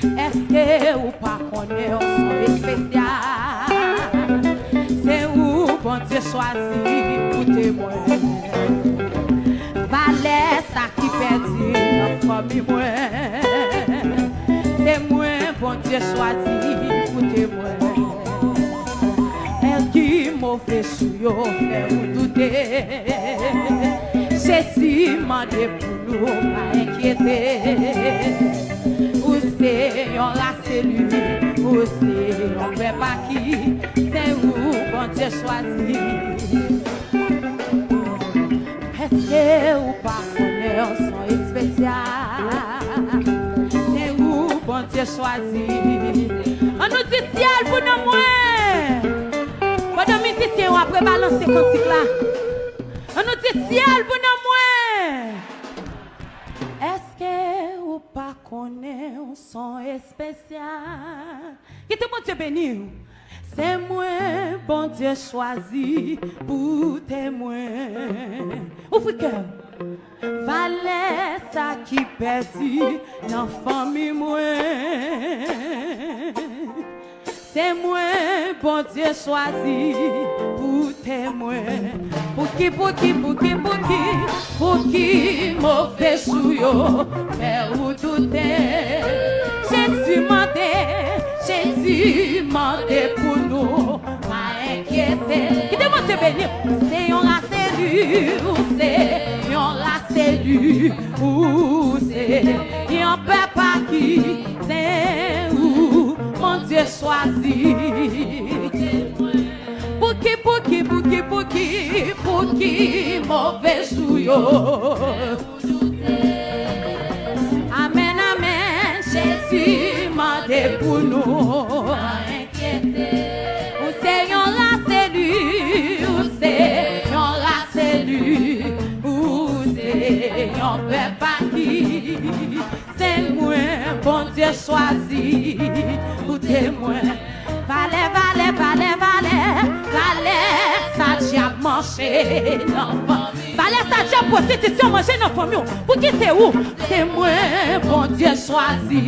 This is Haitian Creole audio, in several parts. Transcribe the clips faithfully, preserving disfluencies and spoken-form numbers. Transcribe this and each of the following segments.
Èske ou pa konnen w se yon espesyal? Se ou Bondye chwazi pou temwen. Valè sa ki pèdi nan fanmi mwen. Se mwen Bondye chwazi pou temwen. Èske move sou yo fè ou doute? Jezi mande pou nou pa enkyete. Ou se yon ras eli, ou se yon pèp aki, se ou Bondye chwazi. Èske ou pa konnen w se yon espesyal? Se ou Bondye chwazi. Ann nou di syèl pou non mwen. Pandan mizisyen yo apre balanse kantik la, ann nou di syèl pou non mwen. Èske ou pa konnen w se yon espesyal? Kite Bondye beni w. Se mwen Bondye chwazi pou temwen. Ouvri kè w. Valè sa ki pèdi nan fanmi mwen. Se mwen Bondye chwazi pou temwen. Pouki, pouki, pouki, pouki, pouki move sou yo fè ou doute? Jezi mande, Jezi mande pou nou pa enkyete. Kite Bondye beni w. Se yon ras eli, ou se yon ras eli, ou se yon pèp aki, se ou Bondye chwazi. Pouki, pouki, pouki, pouki, pouki move sou yo? Amèn, amèn, Jezi mande pou nou pa enkyete. Ou se yon ras eli, ou se yon ras eli, ou se yon pèp aki, se mwen Bondye chwazi pou temwen. Valè, valè, valè, valè, valè sa dyab manje nan fanmi. Valè sa dyab pwostitisyon manje nan fanmi w. Pouki se ou? Se mwen Bondye chwazi.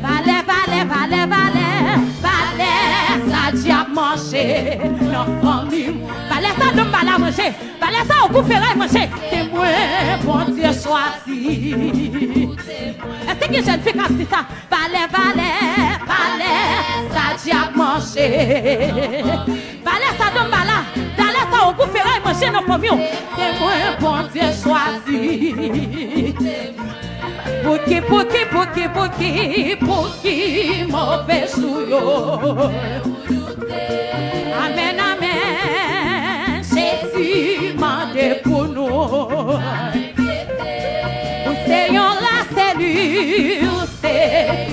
Valè, valè, valè, valè, valè sa dyab manje nan fanmi m. Valè sa donm bala manje. Valè sa ogou feray manje. Se mwen Bondye chwazi. Èske gen jèn fi k ap di sa? Valè, valè, valè sa dyab manje. Valè sa donm bala, valè sa ogou feray manje nan fanmi w. Se mwen Bondye chwazi. Pouki, pouki, pouki, pouki, pouki move sou yo? Amèn, amèn, Jezi mande pou nou. Ou se yon ras eli, ou se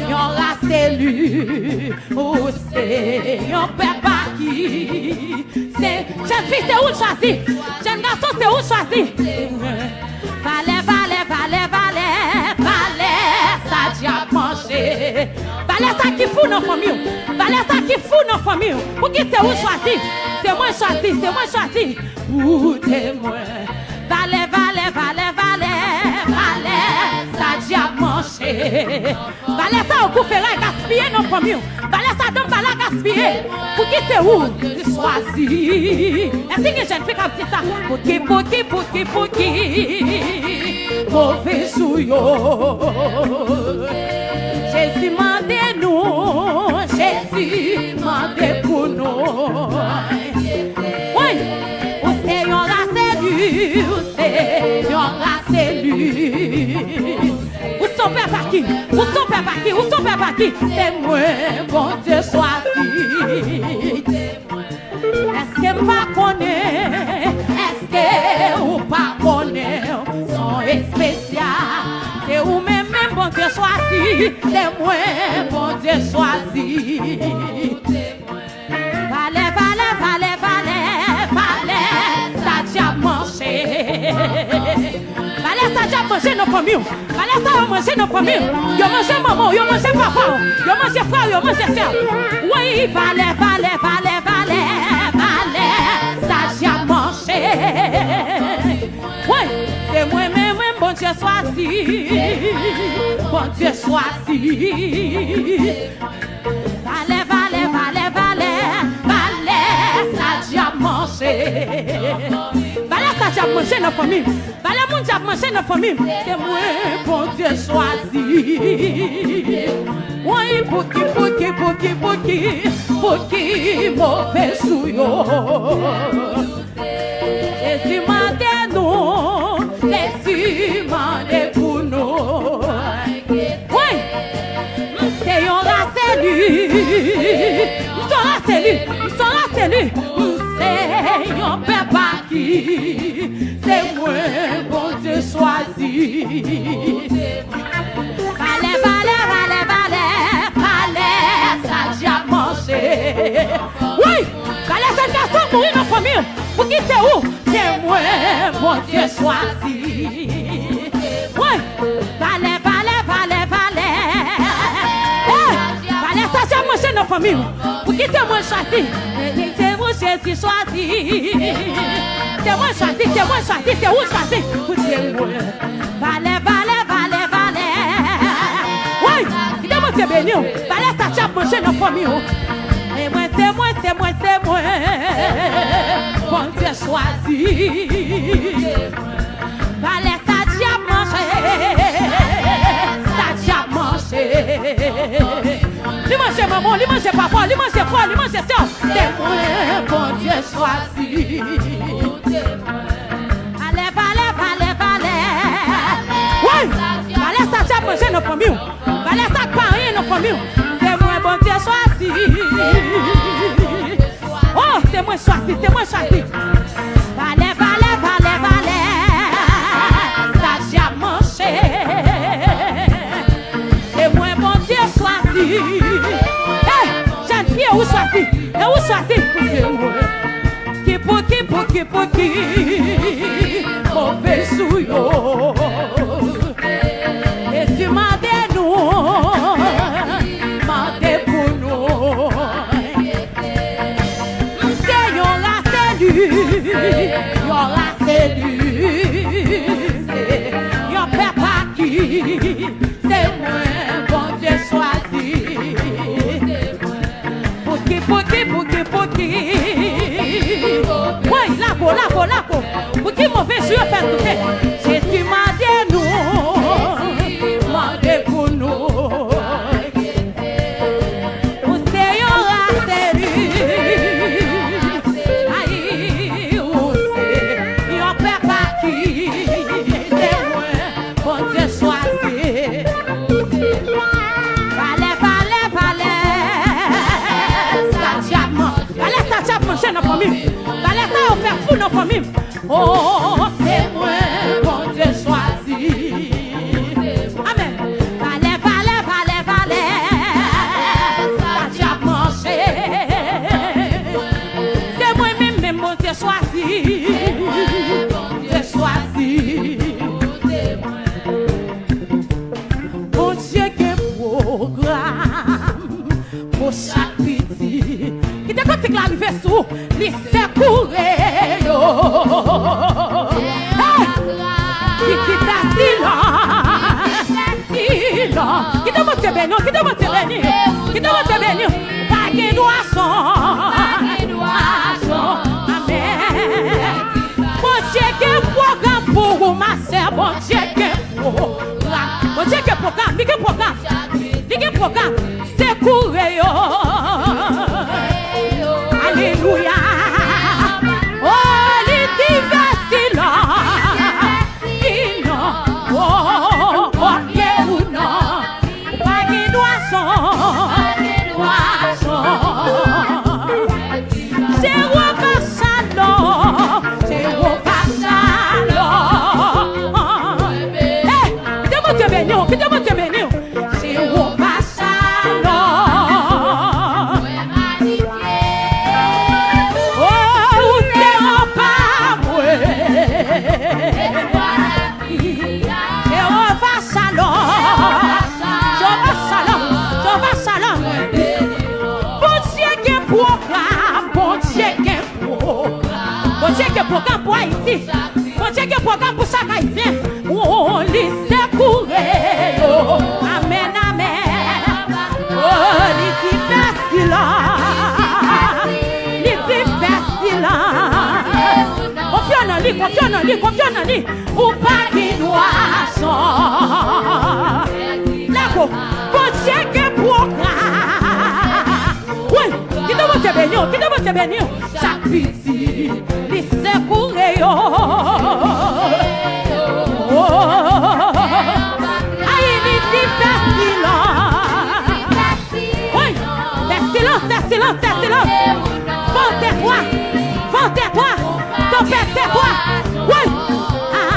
yon ras eli, ou se yon pèp aki. Se, jèn fi, se ou l chwazi. Jèn gason, se ou l chwazi. Valè, valè, valè, valè, valè sa dyab manje. Valè sa ki fou nan fanmi w. Valè sa ki fou nan fanmi w. Pouki se ou l chwazi? Se mwen chwazi, se mwen chwazi. Ou temwen. Valè, valè, valè, valè, valè sa dyab manje. Valè sa ogou feray gaspiye nan fanmi w. Valè sa donm bala gaspiye. Pouki se ou ki chwazi? Èske gen jèn fi k ap di sa? Pouki, pouki, pouki, pouki move sou yo? Jezi mande nou, Jezi mande pou nou. Woy! Ou se yon ras eli, ou se yon ras eli. Ou se yon pèp aki, ou se yon pèp aki, ou se yon pèp aki. Se mwen Bondye chwazi. Èske m pa konnen? Èske ou pa konnen? Ou se yon espesyal. Se ou menm menm Bondye chwazi. Se mwen Bondye chwazi. Valè, valè, valè, valè, valè sa dyab manje. Valè sa dyab manje nan fanmi w. Valè sa yo manje nan fanmi w. Yo manje manman w, yo manje papa w, yo manje frè w, yo manje sè w. Wi, valè, valè, valè, valè, valè sa dyab manje. Wi, se mwen menm, mwen, bon Bondye swazi, Bondye swazi. Valè, valè, valè, valè, valè sa dyab manje. Valè sa dyab manje nan fanmi m. Valè moun dyab manje nan fanmi m. Se mwen Bondye chwazi. Woy, pouki, pouki, pouki, pouki, pouki move sou yo? Jezi mande nou, Jezi mande pou nou. Woy! M se yon ras eli. M se yon ras eli. M se yon ras eli. M se yon pèp aki. Se mwen Bondye chwazi. Valè, valè, valè, valè, valè sa dyab manje. Woy! Valè jèn gason mouri nan fanmi w. Pouki se ou? Se mwen Bondye chwazi. Woy! Valè, valè, valè, valè. Eh, valè sa dyab manje nan fanmi w. Pouki se mwen chwazi? Se mwen Jezi chwazi. Se mwen chwazi, se mwen chwazi, se ou chwazi. Pou se mwen. Valè, valè, valè, valè. Woy! Kite Bondye beni w. Valè sa dyab manje nan fanmi w. Se mwen, se mwen, se mwen, se mwen Bondye chwazi. Valè sa dyab manje. Sa dyab manje. Li manje manman w, li manje papa w, li manje frè w, li manje sè w. Se mwen Bondye chwazi. Valè, valè, valè, valè. Woy! Valè sa dyab manje nan fanmi w. Valè sa k pa anyen nan fanmi w. Se mwen Bondye chwazi. Oh, se mwen chwazi, se mwen chwazi. Valè, valè, valè, valè sa dyab manje. Se mwen Bondye chwazi. Eh, jèn fi, e ou chwazi. E ou chwazi. Se mwen. Ki pou, ki pou, ki pou, ki move sou yo. Jezi mande nou, mande pou nou. M se yon ras eli, yon ras eli, se yon pèp aki, se mwen Bondye chwazi. Pouki, pouki, pouki, pouki. Woy, lago, lago, lago. Pouki move jou yo fè n doute? Jezi mande nou, mande pou nou. Ou se yon ras eli. Ay, ou se yon pèp aki. Se mwen Bondye chwazi. Valè, valè, valè sa dyab man-, valè sa dyab manje nan fanmi m. Valè sa yo fè fou nan fanmi m. Oh, se mwen Bondye chwazi. Amèn. Valè, valè, valè, valè sa dyab manje. Se mwen menm, menm Bondye chwazi. Bondye chwazi. Bondye gen pwogram pou chak pitit. Kite kantik la rive sou ou, li sekoure yo. Hey! Pitit Silon, Silon. Kite Bondye beni w, kite Bondye beni w, kite Bondye beni w. Pa gen dwa son. Amèn. Bondye gen pwogram pou ou, ma sè, Bondye gen pwogram. Bondye gen pwogram, li gen pwogram. Li gen pwogram. Sekoure yo. Alelouya. Oh, li di vè Silon. Silon. Oh, oh, oh, oh, Silon. Ou pa gen dwa son. Pa gen dwa son. Jewova Shalom, Jewova Shalom. Hey, kite Bondye beni w, kite Bondye beni w. Jewova Shalom. Oh, ou se yon pa mwen. Jewova Shalom. Jewova Shalom. Jewova Shalom. Bondye gen pwogram. Bondye gen pwogram. Bondye gen pwogram pou Ayiti. Bondye gen pwogram pou chak Ayisyen. Ou Konfyon nan li, konfyon nan li. Ou pa gen dwa chanje. Lago, Bondye gen pwogram. Wi, kite Bondye beni w, kite Bondye beni w. Chak pitit li sekoure yo. Oh, ay, li di fè silans. Wi, fè silans, fè silans, fè silans. Van tètwa, van tètwa, tanpèt tètwa. Wi. Ah.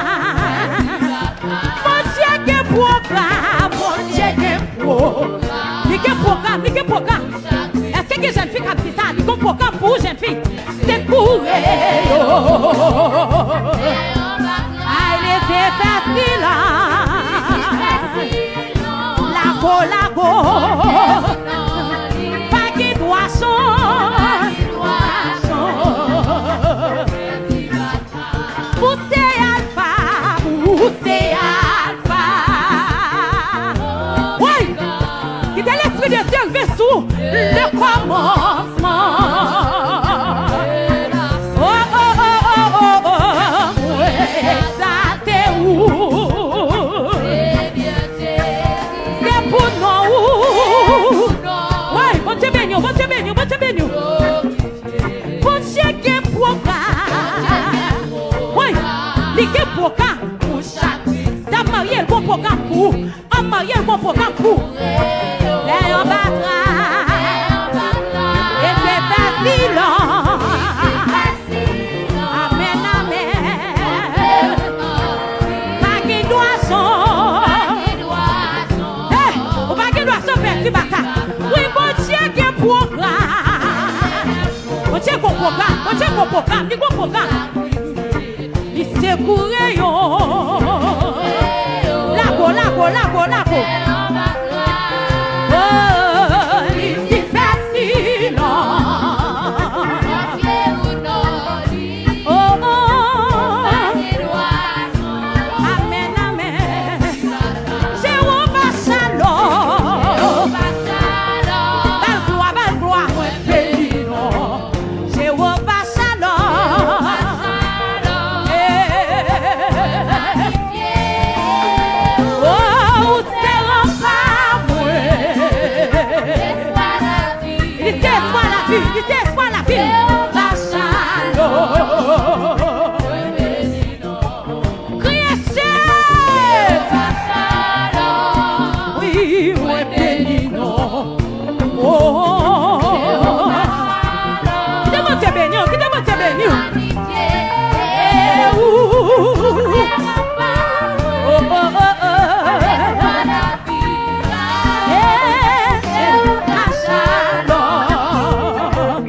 Bondye gen pwogram, Bondye gen pwogram. Li gen pwogram, li gen pwogram. Èske gen jèn fi k ap di sa? Li gon pwogram pou ou, jèn fi. Sekoure yo. Ay, leve fè silans. Lago, lago. Pa gen dwa chanje. Ou se Alfa, ou se Alfa. Wi! Kite Lespri de Dye rive sou le kòmansman. Oh, oh, oh, oh, oh, oh, mwen egzalte ou. Se pou non ou. Wi, Bondye beni w, Bondye beni w, Bondye beni w. Bondye gen pwogram. Wi, li gen pwogram pou chak. Dam marye, l gon pwogram pou ou. Òm marye, l gon pwogram pou ou. Lè yo bat la, e se fè silans. Amèn, amèn. Pa gen dwa chanje. Hey, ou pa gen dwa chanje, pèdi batay. Wi, Bondye gen pwogram. Bondye gon pwogram, Bondye gon pwogram, li gon pwogram. Li sekoure yo. Lago, lago, lago, lago. Oh, li di fè silans. Oh, oh. Amèn, amèn. Jewova Shalom. Ba l glwa, ba l glwa, mwen beni non. Jewova Shalom. Eh. Oh, ou se ranpa mwen. Li se espwa lavi, li se espwa lavi. Jewova Shalom. Kriye Jezi. Wi, mwen beni non. Oh. Kite Bondye beni w, kite Bondye beni w. Eh, ou. Oh, oh, oh, oh. Eh, eh, ah, shalom.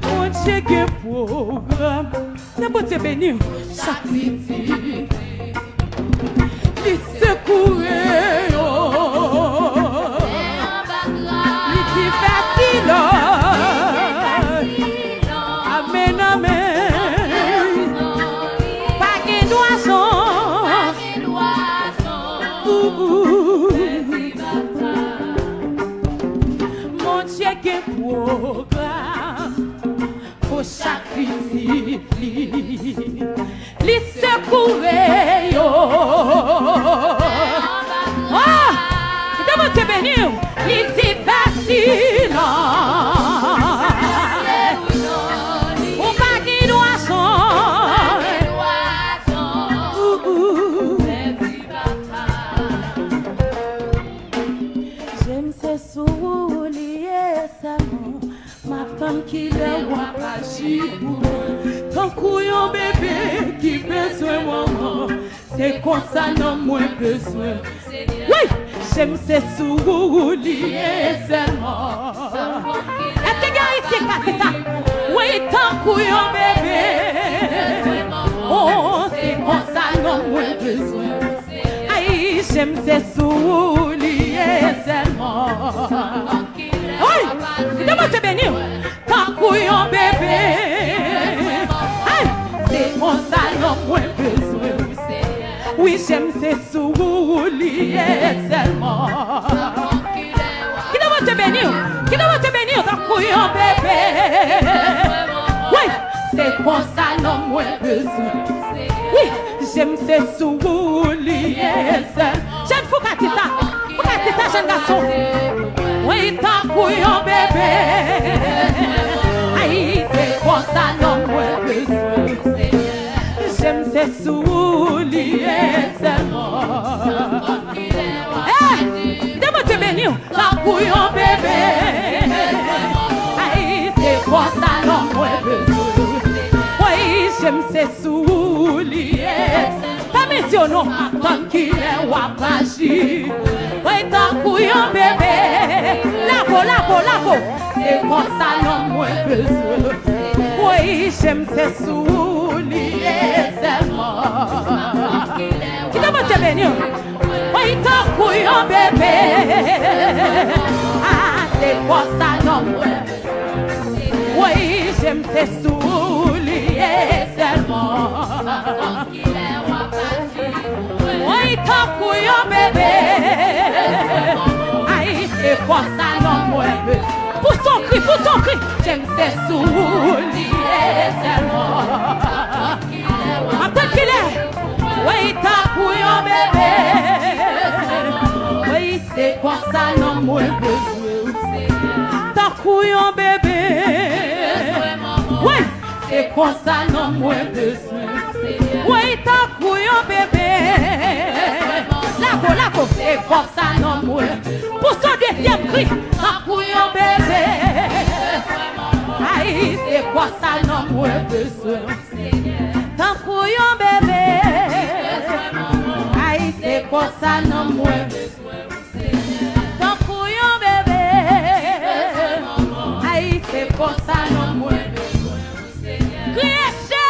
Bondye gen pwogram. Nan Bondye beni w. Chak pitit li sekoure yo. Li di fè silans. Amèn, amèn. Pa gen dwa chanje. Ou, ou. Bondye gen pwogram. Pou chak pitit li, li sekoure yo. Oh! Kite Bondye beni w. Li di fè silans. Ou pa gen dwa chanje. Ou, ou. Je m se sou ou li ye sèlman. M ap tann kilè w ap aji pou mwen. Tankou yon bebe ki bezwen manman, se konsa nanm mwen bezwen. Wi, je m se sou ou li ye sèlman. Èske gen Ayisyen k ka di sa? Wi, tankou yon bebe. Oh, se konsa nanm mwen bezwen. Ay, je m se sou ou li ye sèlman. Wi, kite Bondye beni w. Tankou yon bebe. Ay, se konsa nanm mwen bezwen. Wi, je m se sou ou li ye sèlman. Kite Bondye beni w. Kite Bondye beni w tankou yon bebe. Wi, Konsa nonm mwen bezwen. Wi, je m se sou ou li ye sèl. Jèn fi w ka di sa. Ou ka di sa, jèn gason. Wi, tankou yon bebe. Ay, se konsa nonm mwen bezwen. Je m se sou ou li ye sèlman. Eh, de Bondye beni w. Tankou yon bebe. Ay, se konsa nonm mwen bezwen. Woy, je m se sou ou li ye. Fèmen zye w non, m ap tann kilè w ap aji. Woy, tankou yon bebe. Lavo, lavo, lavo. Se konsa nonm mwen bezwen. Woy, je m se sou ou li ye sèlman. Kite Bondye beni w. Woy, tankou yon bebe. Ah, se konsa nonm mwen. Woy, je m se sou ou li ye sèlman. Woy, tankou yon bebe. Ay, se konsa nonm mwen. Pouse yon kri, pouse yon kri. Je m se sou ou li ye sèlman. M ap tann kilè. Woy, tankou yon bebe. Woy, se konsa nonm mwen bezwen. Tankou yon bebe. Woy, se konsa nonm mwen bezwen. Woy, tankou yon bebe. Lavo, lavo, se konsa nonm mwen. Pouse yon dezyèm kri. Tankou yon bebe. Ay, se konsa nonm mwen bezwen. Tankou yon bebe. Ay, se konsa nonm mwen. Tankou yon bebe. Ay, se konsa nonm mwen. Kriye che!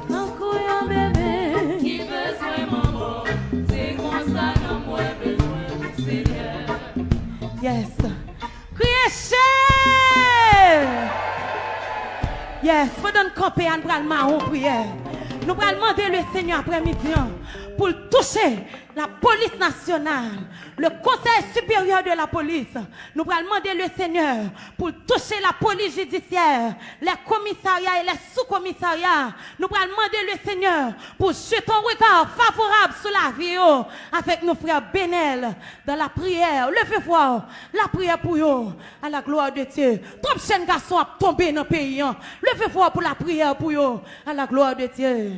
Tankou yon bebe. Yes. Kriye che! Yes, pandan n kanpe a, n pral mare yon priyè. Nou pral mande le Senyè aprèmidi an pou l touche la polis nasyonal, le Conseil supérieur de la police. Nou pral mande le Senyè pou l touche la polis jidisyè, les commissariats et les sous-commissariats. Nou pral mande le Senyè pou jete yon rega favorab sou lavi yo avèk nou frè Benel dans la prière. Leve vwa w, lapriyè pou yo, à la gloire de Dieu. Twòp jèn gason ap tonbe nan peyi an. Leve vwa w pou lapriyè pou yo, à la gloire de Dieu.